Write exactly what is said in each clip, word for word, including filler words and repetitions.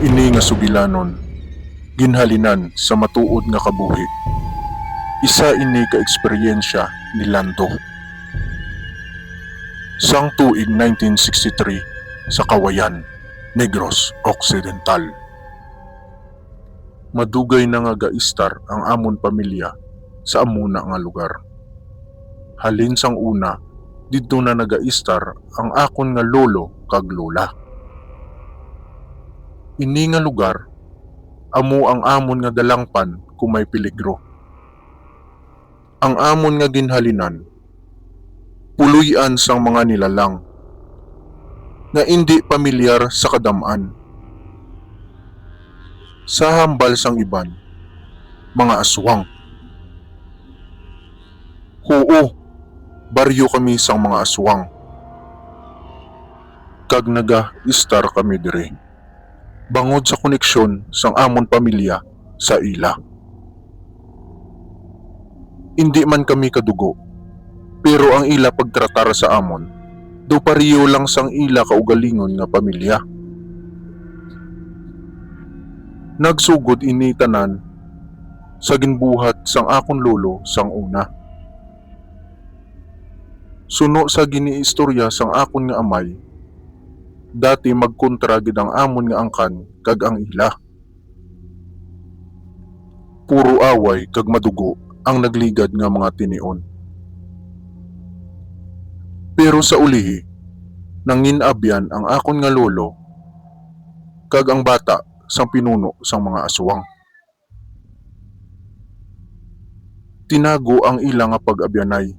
Ini nga sugilanon, ginhalinan sa matuod nga kabuhi. Isa ini ka eksperyensya ni Lando. Sang tuig nineteen sixty-three sa Kawayan, Negros Occidental. Madugay na nga gaistar ang amon pamilya sa amuna nga lugar. Halin sang una, didto na nagaistar ang akon nga lolo kag lola. Ini nga lugar amo ang amon nga dalangpan kon may peligro. Ang amon nga ginhalinan, puloy-an sang mga nilalang nga indi pamilyar sa kadam-an. Sa hambal sang iban, mga aswang. Huo, baryo kami sang mga aswang, kag nagaistar kami diri bangod sa koneksyon sang amon pamilya sa ila. Indi man kami kadugo, pero ang ila pagtratar sa amon daw pareho lang sang ila kaugalingon nga pamilya. Nagsugod ini tanan sa ginbuhat sang akon lolo sang una. Suno sa giniistorya sang akon nga amay, dati magkontra gid ang amon nga angkan kag ang ila. Puro away kag madugo ang nagligad nga mga tinion. Pero sa ulihi, nangin-abyan ang akon nga lolo kag ang bata sang pinuno sang mga aswang. Tinago ang ila nga pag-abyanay,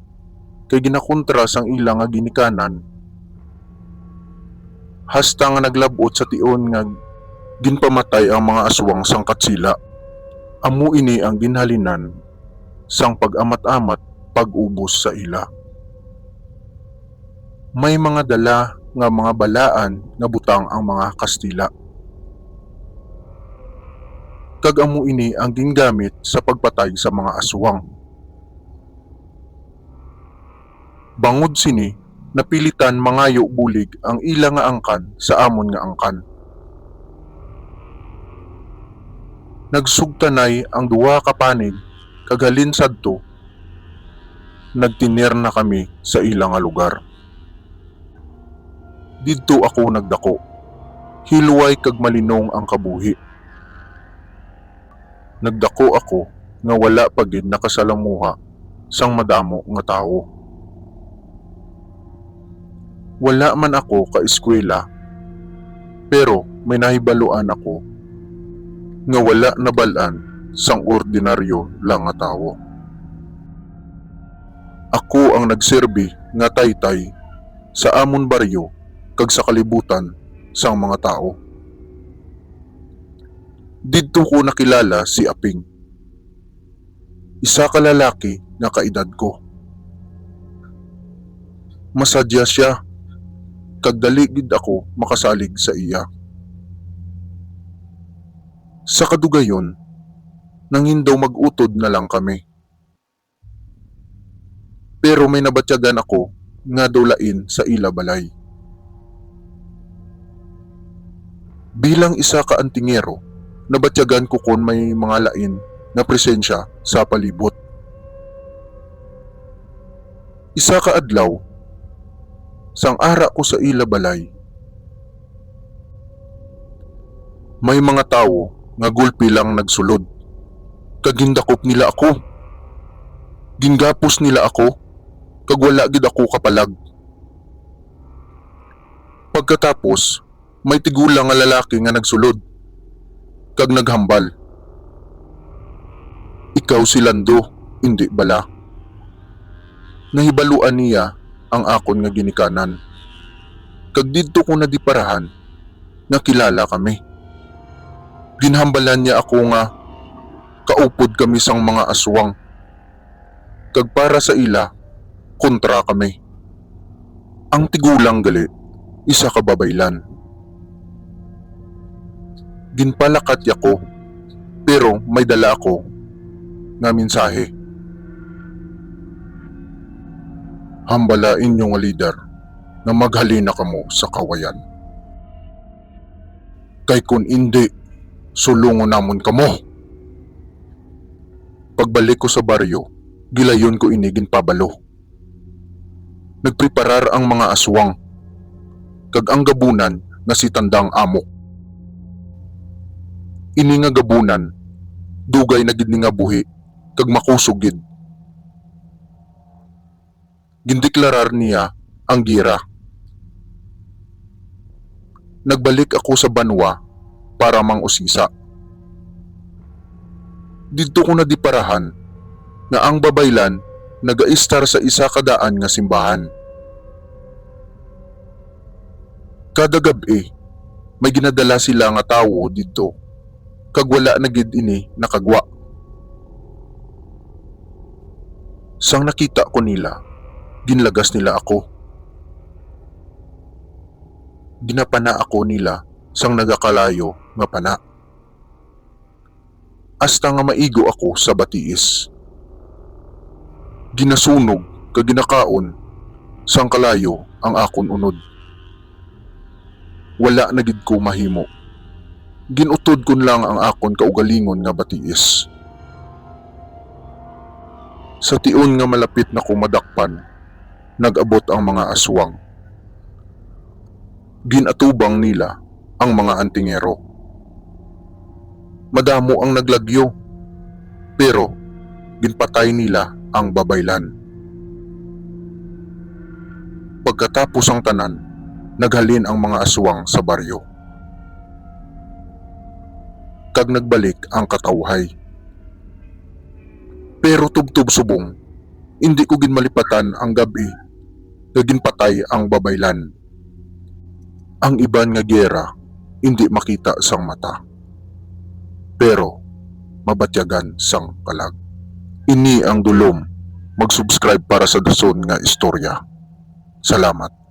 kay ginakontra sang ila nga ginikanan, hasta nga naglab-ot sa tion nga ginpamatay ang mga aswang sang Katsila. Amo ini ang ginhalinan sang pag-amat-amat pag-ubos sa ila. May mga dala nga mga balaan nga butang ang mga Kastila, kag amo ini ang gingamit sa pagpatay sa mga aswang. Bangod sini, napilitan mangayo bulig ang ila nga angkan sa amon nga angkan. Nagsugtanay ang duha ka panig, kag halin sadto, nagtener na kami sa ila nga lugar. Didto ako nagdako. Hilway kag malinong ang kabuhi. Nagdako ako nga wala pa gid nakasalamuha sang madamo nga tawo. Wala man ako ka-eskwela, pero may nahibaluan ako nga wala nabal-an sang ordinaryo lang nga tawo. Ako ang nagserbi nga taytay sa amon baryo kag sa kalibutan sang mga tawo. Didto ko nakilala si Aping, isa ka lalaki nga kaedad ko. Masadya sia, kag dali gid ako makasalig sa iya. Sa kadugayon, nangin daw mag-utod na lang kami. Pero may nabatyagan ako nga daw lain sa ila balay. Bilang isa ka antingero, nabatyagan ko kon may mga lain nga presensya sa palibot. Isa ka adlaw, sang ara ko sa ila balay, may mga tawo nga gulpi lang nagsulod, kag gindakop nila ako. Gingapos nila ako, kag wala gid ako kapalag. Pagkatapos, may tigulang nga lalaki nga nagsulod kag naghambal, "Ikaw si Lando, indi bala?" Nahibaluan niya ang akon nga ginikanan, kag didto ko nadiparahan nga kilala kami. Ginhambalan niya ako nga kaupod kami sang mga aswang, kag para sa ila, kontra kami. Ang tigulang gali, isa ka babaylan. Ginpalakat niya ko, pero may dala ako nga mensahe. "Hambala inyo nga lider nga maghalin na kamo sa Kawayan." Kay kon indi, sulungon namon kamo. Pagbalik ko sa baryo, gilayon ko ini ginpabalo. Nagpreparar ang mga aswang, kag ang gabunan nga si Tandang Amok. Ini nga gabunan, dugay na gid ni nga buhi, kag makusog gid. Gindeklarar niya ang gira. Nagbalik ako sa banwa para mang-usisa. Didto ko nadiparahan nga ang babaylan nagaistar sa isa ka daan nga simbahan. Kada gab-i, may ginadala sila nga tawo didto, kag wala na gid ini nakagwa. Sang nakita ko nila, ginlagas nila ako. Ginapana ako nila sang nagakalayo nga pana, hasta nga maigo ako sa batiis. Ginasunog kag ginakaon sang kalayo ang akon unod. Wala na gid ko mahimo. Gin-utod ko lang ang akon kaugalingon nga batiis. Sa tion nga malapit na ko madakpan, nag-abot ang mga aswang. Gin-atubang nila ang mga antingero. Madamo ang naglagyo, pero ginpatay nila ang babaylan. Pagkatapos ang tanan, naghalin ang mga aswang sa baryo, kag nagbalik ang katawhay. Pero tubtob subong, indi ko gid malipatan ang gab-i nga ginpatay ang babaylan. Ang iban nga giyera indi makita sang mata, pero mabatyagan sang kalag. Ini ang Dulom. Mag-subscribe para sa dason nga istorya. Salamat.